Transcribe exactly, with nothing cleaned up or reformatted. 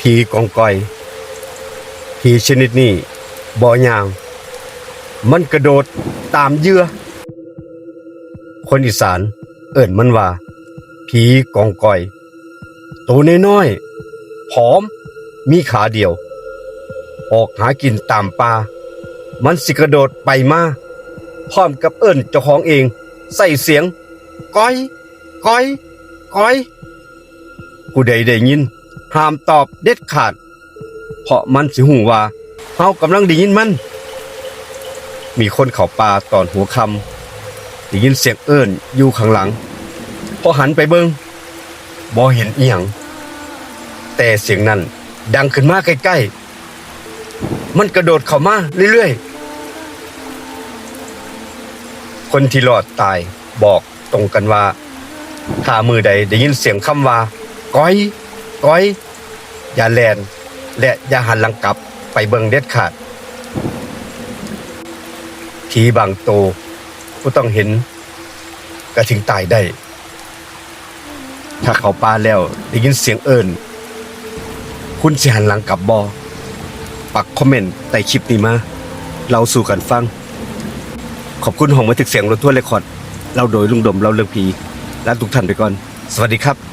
ผีกองกอย ผีชนิดนี้บ่ย่าง มันกระโดดตามเหยื่อ คนอีสานเอิ้นมันว่า ผีกองกอย โตน้อยๆ ผอม มีขาเดียว ออกหากินตามป่า มันสิกระโดดไปมา พร้อมกับเอิ้นเจ้าของเอง ใส่เสียง กอย กอย กอย ผู้ใดได้ยิน ห้ามตอบเด็ดขาด เพราะมันสิฮู้ว่า เฮากำลังได้ยินมัน มีคนเข้าป่าตอนหัวค่ำ ได้ยินเสียงเอิ้นอยู่ข้างหลัง พอหันไปเบิ่ง บ่เห็นอีหยัง แต่เสียงนั้นดังขึ้นมาใกล้ๆ มันกระโดดเข้ามาเรื่อยๆ คนที่รอดตายบอกตรงกันว่า ถ้ามื้อใดได้ยินเสียงคำว่า กอย กอย อย่าแล่น และอย่าหันหลังกลับไปเบิ่งเด็ดขาด ผีบางโตบ่ต้องเห็นก็ถึงตายได้ ถ้าเข้าป่าแล้วได้ยินเสียงเอิ้น คุณสิหันหลังกลับบ่ ปักคอมเมนต์ใต้คลิปนี้มา เล่าสู่กันฟัง ขอบคุณห้องบันทึกเสียงรถทัวร์เรคคอร์ด เล่าโดยลุงดม เล่าเรื่องผี ลาทุกท่านไปก่อน สวัสดีครับ